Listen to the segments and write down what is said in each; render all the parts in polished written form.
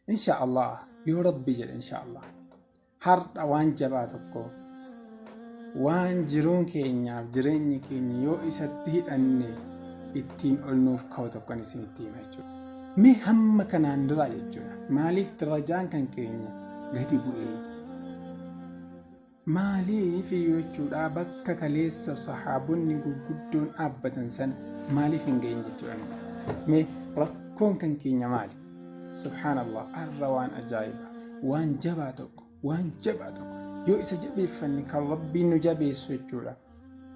Insha Allah, yoo Rabbi jedhe, insha Allah har'a waan jabaa tokko, waan jiruun keenyaaf jireenyi keenya yoo isatti hidhanne ittiin ol nuuf ka'u tokkon isinitti hima jechuudha. Mee hamma kanaan dura jechuudha, maaliif darajaan kan keenya gadi bu'ee? Maaliif jechuudha, bakka kaleessa sahaabonni gurguddoon dhaabbatan sana maaliif hin gahin jechuudha? Mee rakkoon kan keenya maali? Subhaanallah, har'a waan ajaa'iba, waan jabaa tokko, waan jabaa tokko yoo isa jabeeffanne kan Rabbiin nu jabeessu jechuudha.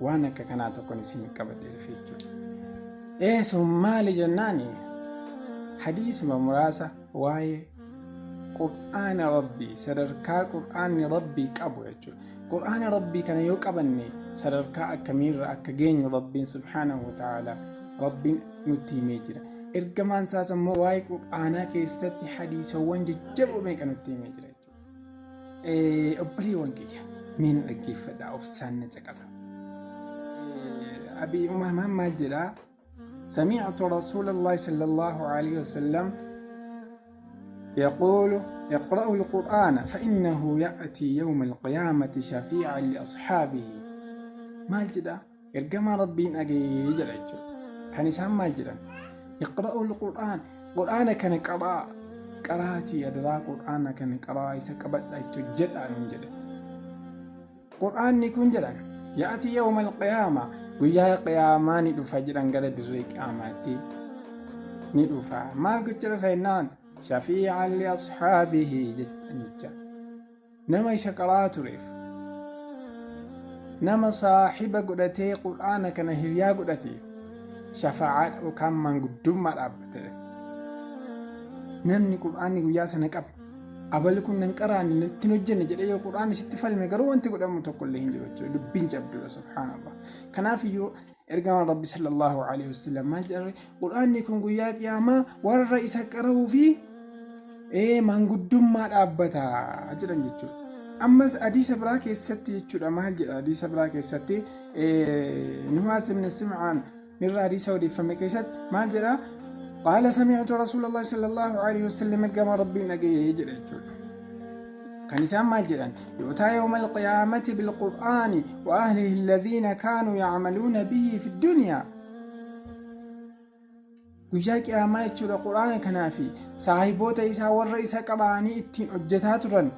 Waan akka kanaa tokkon isin qabadhee dhufe jechuudha. Ee, sun maali jennaani, hadiisuma muraasa waa'ee Qur'aana Rabbii, sadarkaa Qur'aanni Rabbii qabu jechuudha. Qur'aana Rabbii kana yoo qabanne sadarkaa akkamiirra akka geenyu Rabbiin subhaanahu wa ta'ala Rabbiin nutti himee jira. Ergamaan isaas ammoo waa'ee Qur'aanaa keessatti hadiisawwan jajjaboo meeqa nutti himee jira jechuudha. Obboleewwan kiyya, mee na dhaggeeffadhaa, obsaan na caqasa. Abii Umaamaan maal jedhaa? سمعت رسول الله صلى الله عليه وسلم يقول: اقرأوا القرآن فإنه يأتي يوم القيامة شفيعا لأصحابه. Maal jedha ergamaa Rabbiin dhagee jedha jechuudha. Kan isaan maal jedhan? اقرأوا القرآن, qur'aana kana qaraa, qaraatii adaraa, qur'aana kana qaraa, isa qabadha jechuudha jedha nuun jedhe. Qur'aanni kun jedhan يأتي يوم القيامة, guyyaa qiyaamaa ni dhufa jedhan, gara dirree qiyaamaatti ni dhufa. Maal gocha dhufa jennaan, شفيعا لأصحابه jecha, nama isa qaraa tureef, nama saahiba godhatee Qur'aana kana hiriyaa godhatee shafaa'aa yookaan maanguddummaa dhaabbate. Namni Qur'aanni guyyaa sana qaba, abalu kun nan qaraanne, natti hin hojjenne jedhee yoo Qur'aanni sitti falme garuu wanti godhamu tokko illee hin jiru jechuudha. Dubbiin cabduudha, subhaanallah. Kanaaf iyyuu ergamaan Rabbi sallallahu alaihi wasallam maal jedhan? Qur'aanni kun guyyaa qiyaamaa warra isa qara'uu fi maanguddummaa dhaabbata jedhan jechuudha. Ammas hadiisa biraa keessatti jechuudha, maal jedha hadiisa biraa keessatti? Nuhaas ibn Sim'aan irraa hadiisa odeeffame keessatti maal jedha? قال: سمعت رسول الله صلى الله عليه وسلم, ergama Rabbiin dhaga'ee jedha jechuudha. Kan isaan maal jedhan? يؤتى يوم القيامة بالقرآن وأهله الذين كانوا يعملون به في الدنيا. Guyyaa qiyaamaa jechuudha, Qur'aana kanaa fi saahiboota isaa warra isa qara'anii ittiin hojjetaa turan,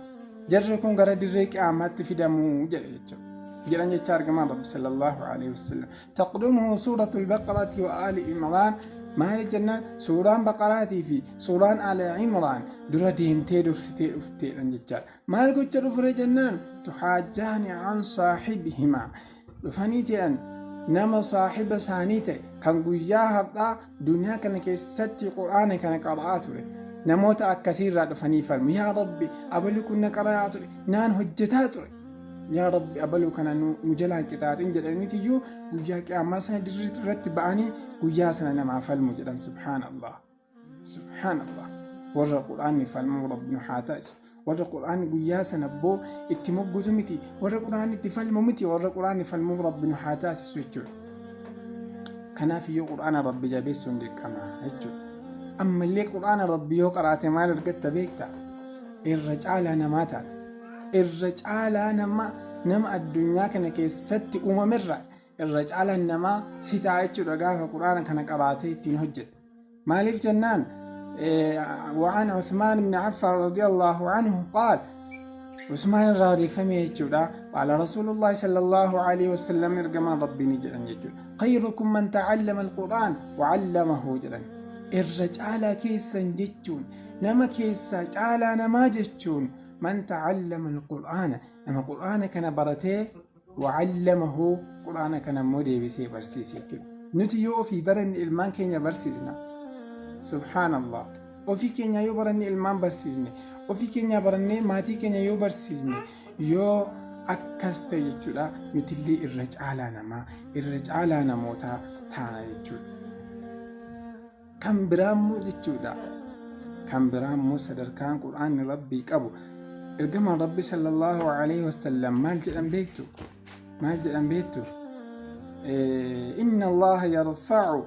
jarri kun gara dirree qiyaamaatti fidamuu jedhe jechuudha. Jedhan jecha ergamaan Rabbi sallallahu alaihi wasallam. تقدمه سورة البقرة وآل عمران. Maali jennaan, suuraan Baqaraatii fi suuraan Aali Imraan dura deemtee dursitee dhufteedhan jechaadha. Maal gocha dhufure jennaan, تحاجان عن صاحبهما, dhufanii ta'an nama saahiba isaanii ta'e kan guyyaa har'aa duniyaa kana keessatti Qur'aana kana qara'aa ture. Namoota akkasiirraa dhufanii falmu. Yaa Rabbi, abalu kun na qara'aa ture, naan hojjetaa ture. Yaa Rabbi, abaluu kana nu jalaan qixaaxin jedhaniitiyyuu guyyaa qiyaamaa sana dirrii irratti ba'anii guyyaa sana namaa falmu jedhan. Subhaanallah. Subhaanallah. Warra Qur'aanni falmuu Rabbi nu haa taasisu. Warra Qur'aanni guyyaa sana boo itti moggutu miti. Warra Qur'aanni itti falmu miti. Warra Qur'aanni falmuuf Rabbi nu haa taasisu jechuudha. Kanaaf iyyuu Qur'aana Rabbi jabeessuun dirqama jechuudha. Ammallee Qur'aana Rabbi yoo qaraate maal argatta beekta? Irra caalaa namaa taata. Irra caalaa nama addunyaa kana keessatti uumamerra irra caalaan namaa si ta'a jechuudha gaafa Qur'aana kana qabaatee ittiin hojjette. Maaliif jennaan, وعن عثمان بن عفان رضي الله عنه قال, عثمان irraa odeeffame jechuudha, قال رسول الله صلى الله عليه وسلم, ergamaan Rabbii ni jedhan jechuudha, خيركم من تعلم القرآن وعلمه jedhan. Irra caalaa keessan jechuun, nama keessaa caalaa namaa jechuun, من تعلم القرآن, nama Qur'aana kana baratee, وعلمه, Qur'aana kana immoo deebisee barsiise jechuudha. Nuti yoo ofii baranne ilmaan keenya barsiisna. Subhaanallah. Ofii keenya yoo baranne ilmaan barsiisne, ofii keenya barannee maatii keenya yoo barsiisne, yoo akkas ta'e jechuudha, nutillee irra caalaa namaa, irra caalaa namootaa taana jechuudha. Kan biraammoo jechuudha. Kan biraammoo sadarkaan Qur'aanni Rabbii qabu. Ergamaan Rabbi sallallahu alaihi wasallam maal jedhan beektu? Maal jedhan beektu? إن الله يرفع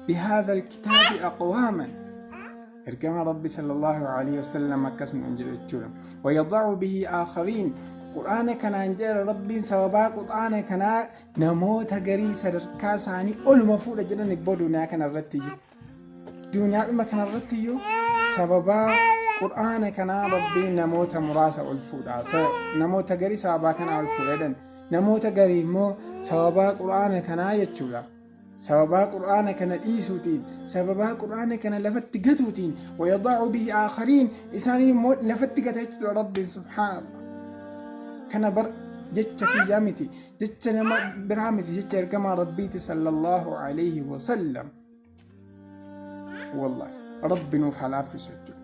بهذا الكتاب أقواما. Ergamaa Rabbi sallallahu alaihi wasallam akkas nuun jedhe jechuudha. Wayadacu bihi aakhariin, Qur'aana kanaan jedha Rabbiin sababaa Qur'aana kanaa namoota garii sadarkaa isaanii oluma fuudha jedhan ibboo duniyaa kana irratti iyyuu. Duniyaadhuma kana irratti iyyuu sababaa Qur'aana kanaa Rabbiin namoota muraasa ol fuudha. Namoota garii sababaa kanaa ol fuudha jedhan. Namoota garii immoo sababaa Qur'aana kanaa jechuudha. Sababaa Qur'aana kana dhiisuutiin, sababaa Qur'aana kana lafatti gatuutiin, wayadaa'u bihi aakhariin, isaanii immoo lafatti gata jechuudha Rabbiin subhaanallah. Kana bar jecha kiyyaa miti, jecha nama biraa miti, jecha ergamaa Rabbiiti sallallahu alayhi wasallam. Wallahi Rabbi nuuf haa laaffisu jechuudha.